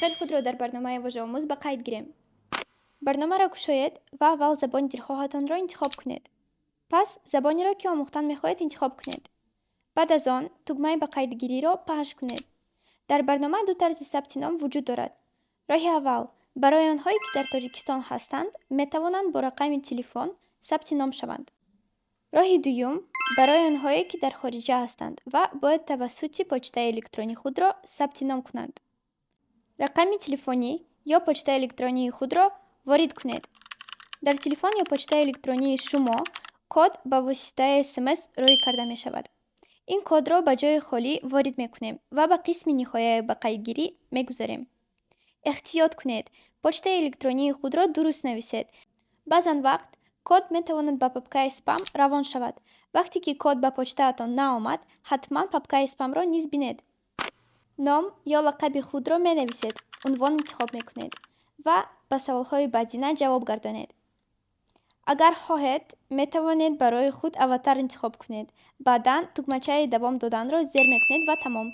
Хел худро дар барномаи Вожаомӯз ба қайд гирем? Барномаро кушоед ва аввал забони дилхоҳатонро интихоб кунед. Пас забонеро, ки омӯхтан мехоҳед, интихоб кунед. Баъд аз он тугмаи ба қайдгириро пахш кунед. Дар барнома ду тарзи сабти ном вуҷуд дорад. Роҳи аввал: барои онҳое, ки дар Тоҷикистон ҳастанд, метавонанд бо рақами телефон сабти ном шаванд. Роҳи дуюм: барои онҳое, ки дар хориҷа ҳастанд ва бояд тавассути почтаи электронӣ худро сабти ном кунанд. Рақами телефонӣ ё почтаи электронии худро ворид кунед. Дар телефон ё почтаи электронии шумо код ба воситаи СМС роӣ карда мешавад. Ин кодро ба ҷои холӣ ворид мекунем ва ба қисми ниҳояи ба қайдгирӣ мегузарем. Эҳтиёт кунед, почтаи электронии худро дуруст нависед. Баъзан вақт код метавонад ба папкаи спам равон шавад. Вақте ки код ба почтаатон наомад, ҳатман папкаи спамро низ бинед. Ном ё лақаби худро менависед, унвон интихоб мекунед ва ба саволҳои баъдина ҷавоб гардонед. Агар хоҳед, метавонед барои худ аватар интихоб кунед. Баъдан тугмачаи давом доданро зер мекунед ва тамом.